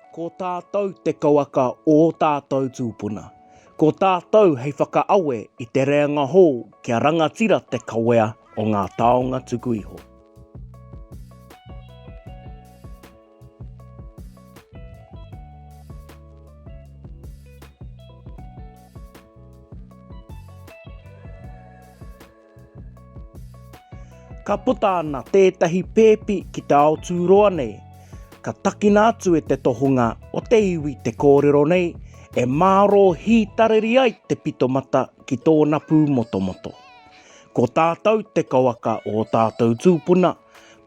Ko tātou te kauaka o ō tātou tūpuna. Ko tātou hei whakaawe i te reanga hou kia rangatira te kawea o ngā taonga tuku iho. Ka puta ana tētahi pēpi ki te ao tūroa nei, ka takina atu e te tohunga o te iwi te kōrero nei e mārō hītariri ai te pitomata ki tōna pūmotomoto. Ko tātou te kawaka o ō tātou tūpuna,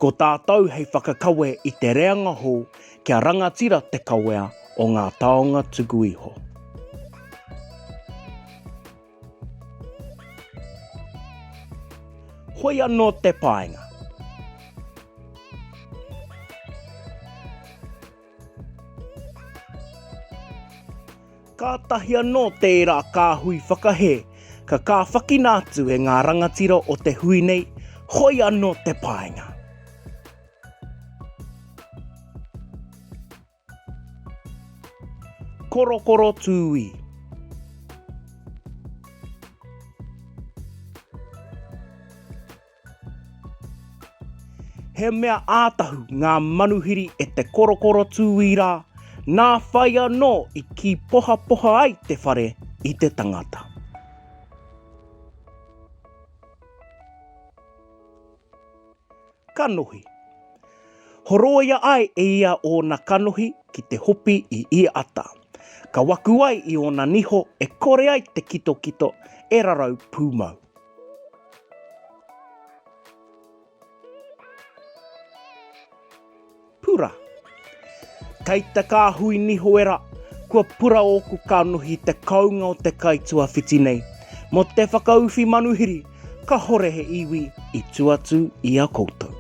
ko tātou hei whakakawe i te reanga hou kia rangatira te kawea o ngā taonga tuku iho. Hoi anō te paenga. Kātahi anō tērā kāhui whakahē ka kāwhakina atu e ngā rangatira o te hui nei, hoi anō te paenga. Korokoro tūī. He mea ātahu ngā manuhiri e te korokoro tūī rā, nā whai anō i kī pohapoha ai te whare i te tangata. Kanohi. Horoia ai e ia ōna kanohi ki te hopi i ia ata. Ka waku ai i ōna niho e kore ai te kitokito e rarau pūmau. Pura. Kei te kāhui nihoera, kua pura ōku kanohi i te kounga o te kai tuawhiti nei. Mō te whakauwhi manuhiri, kahore he iwi i tu atu i a koutou.